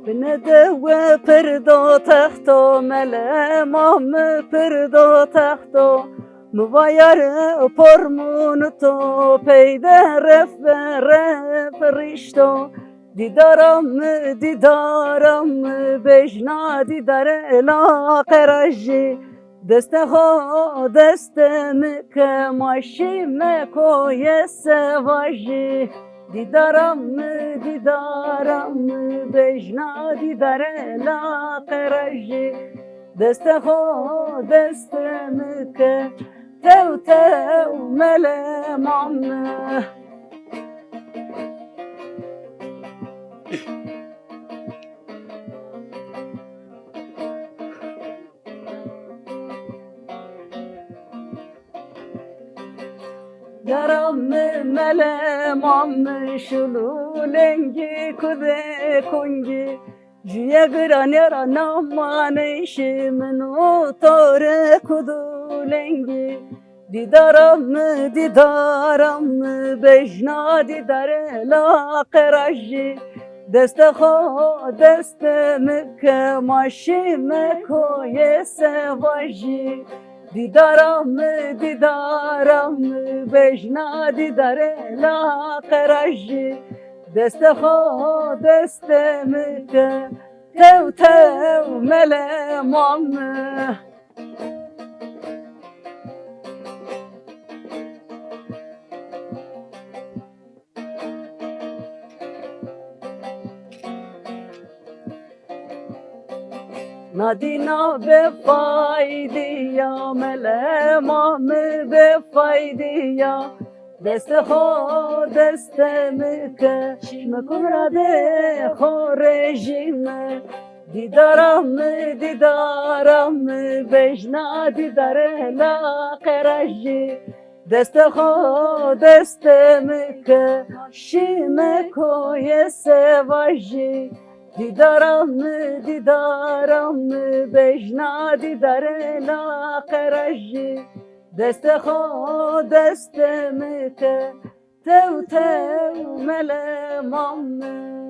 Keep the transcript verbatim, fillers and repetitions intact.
Bine dewe pirdo texto, mele mami pirdo texto. Mi va yar por munito, peyde ref ve ref rişto. Dîdara mi, dîdara mi, bejna dîdare laqe ra jî. Destê xo destê mi ke, ma şîme koye sevajî. Dîdara mi, dîdara mi, bejna dîdare laqe ra jî. Destê xo destê mi ke, tew tew mele mami. Yara mi, mele mami, şulu lengî, kudê kongî. Jüye giran yara namanê şî, min û to rê kudu lengî. Dîdara mi, dîdara mi, bejna dîdare laqe ra jî. Destê xo destê mi ke, ma şîme koye sevajî. Dîdara mi, dîdara mi, bejna dîdare laqe ra jî. Destê xo destê mi ke, tew tew mele mami. Na dîna bêfaydîya, mele mami bêfaydîya. Destê xo destê mi ke, şîme kumradê xo rejîme. Dîdara mi, dîdara mi, bejna dîdare laqe ra jî. Destê xo destê mi ke, şîme koye sevajî. Dîdara mi, dîdara mi, bejna dîdare laqe ra jî. Destê xo destê mi ke, tew tew mele mami.